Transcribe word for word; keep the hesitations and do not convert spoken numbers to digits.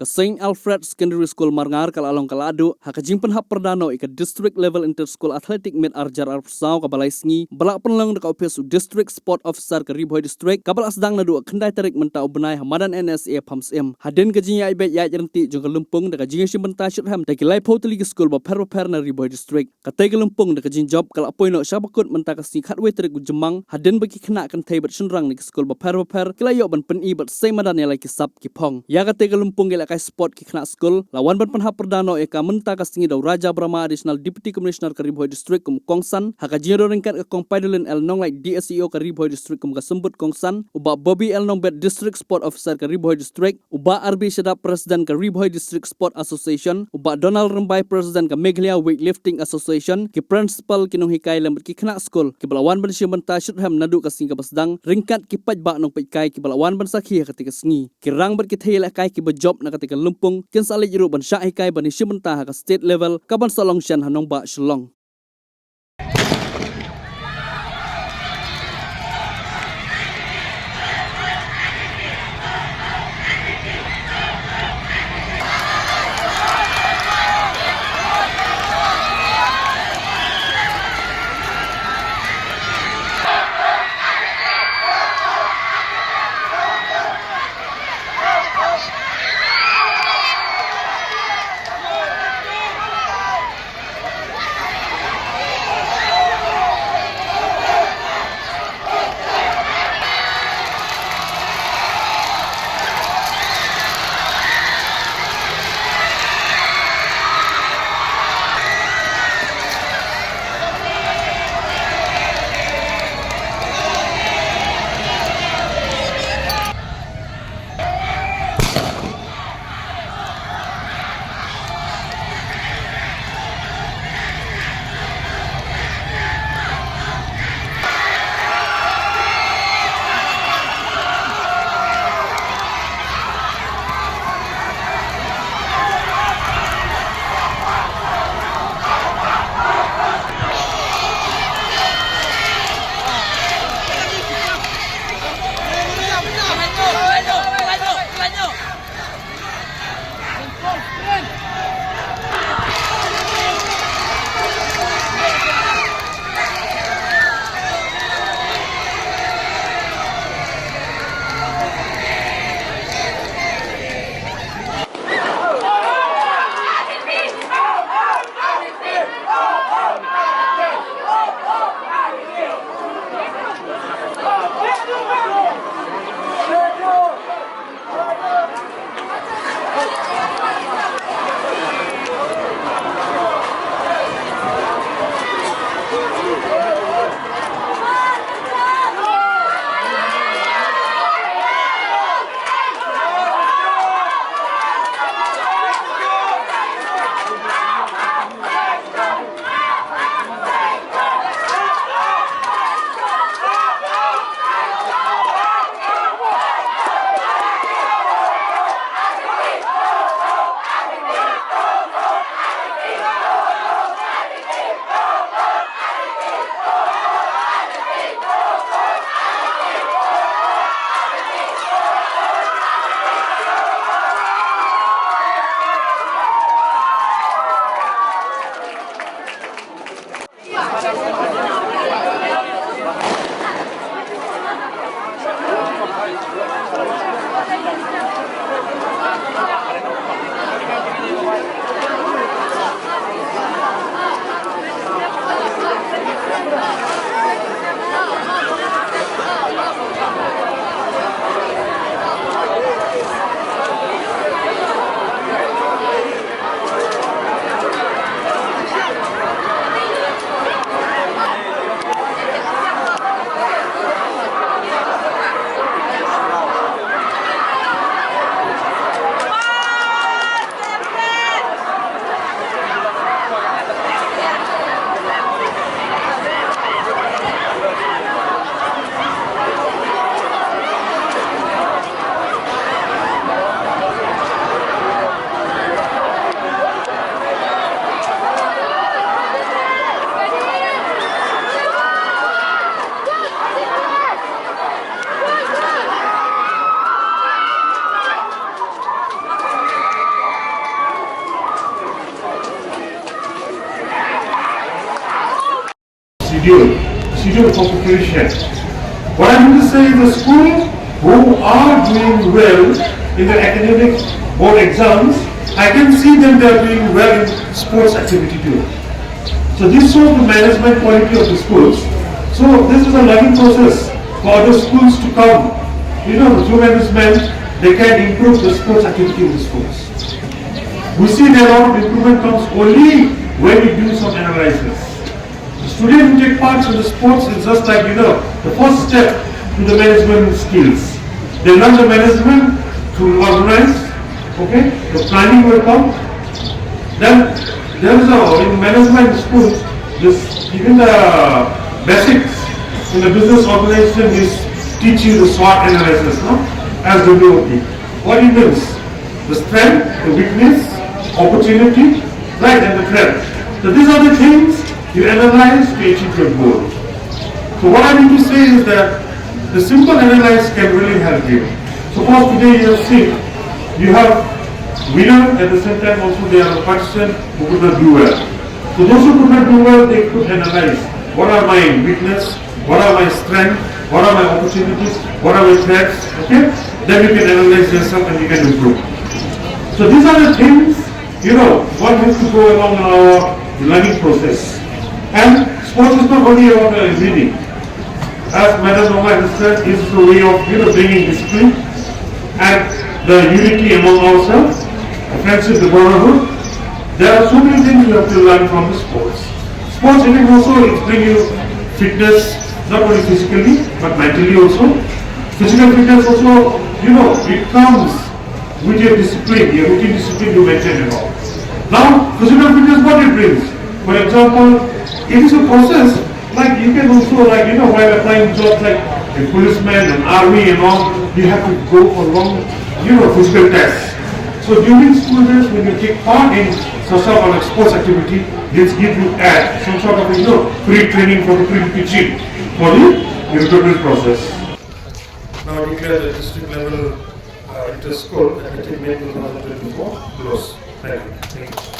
Ka Saint Alfred Secondary School Marngar ka la long ka la duh ha ka jingpynhap pyrda noh ïa ka District Level Inter School Athletic Meet ar hajar arphew saw kaba lai sngi, ba la pynlong da ka ophis u District Sport Officer ka Ri Bhoi District, kaba la sdang naduh ka khyndai tarik mynta u bnai ha madan N S A Phamsyiem. Hadien ka jingïaid beit ïaid ryntih jong ka lympung da ka jingïashim bynta shitrhem da ki laiphew tylli ki skul bapher bapher na Ri Bhoi District. Katei ka lympung da ka jingjop ka la poi noh sha ba kut mynta ka sngi khatwei tarik u Jymmang, hadien ba ki khynnah kynthei bad shynrang na ki skul bapher bapher ki la ïoh ban pyni bad sei madan ïa la ki sap ki phong. Ïa katei ka lympung ïalehkai sport ki khynnah skul la wan ban pynhap pyrda noh ïa ka mynta ka sngi da u Raja Brahma, Additional Deputy Commissioner ka Ri Bhoi District kum u kongsan, ha ka jingïadon ryngkat ka Kong Paidolin L Nonglait, D S E O ka Ri Bhoi District kum ka symbud kongsan, u Bah Bobby L Nongbet, District Sport Officer ka Ri Bhoi District, u Bah R B Shadap, President ka Ri Bhoi District Sport Association, u Bah Donald Rymbai, President ka Meghalaya Weightlifting Association, ki principal, ki nonghikai lem bad ki khynnah skul kiba la wan ban shim bynta shitrhem naduh ka sngi kaba sdang, ryngkat ki paidbah nongpeitkai kiba la wan ban sakhi ha katei ka sngi. Ki rang bad ki thei ïalehkai kiba jop na katei ka lympung kin sa leit ruh ban shah hikai ban ïashim bynta ha ka state level kaban sa long shen ha nongbah Shillong. schedule, schedule for preparation. What I mean to say is the school who are doing well in the academic board exams, I can see them they are doing well in sports activity too. So this shows the management quality of the schools. So this is a learning process for other schools to come. You know, through management, they can improve the sports activity in the schools. We see that a lot of improvement comes only when we do some analysis. The student who take part in the sports is just like, you know, the first step to the management skills. They learn the management to organize, okay? The planning will come. Then there is a, in management school, this, even the basics in the business organization is teach you the SWOT analysis, no? S W O T. What it means? The strength, the weakness, opportunity, right, and the threat. So these are the things you analyze to achieve your goal. So what I mean to say is that the simple analyze can really help you. Suppose today you have seen, you have winner, at the same time also they are a person who could not do well. So those who could not do well, they could analyze what are my weakness, what are my strengths, what are my opportunities, what are my threats, okay? Then you can analyze yourself and you can improve. So these are the things, you know, one has to go along in our learning process. And sports is not only about uh, reading. As Madam Noma has said, it's the way of, you know, bringing discipline and the unity among ourselves, the friendship, the brotherhood. There are so many things you have to learn from the sports. Sports even also it bring you fitness, not only physically, but mentally also. Physical fitness also, you know, it comes with your discipline, your routine discipline you maintain and all. Now, physical fitness, what it brings? For example, it is a process, like you can also, like, you know, while applying jobs like a policeman, an army and all, you have to go for long, you know, physical tests. So during school days, when you take part in some sort of sports activity, this gives you a, some sort of, you know, pre-training for the pre-teaching for the recruitment process. Now declare the district level uh, inter-school at the May two thousand twenty-four close. Thank you. Thank you.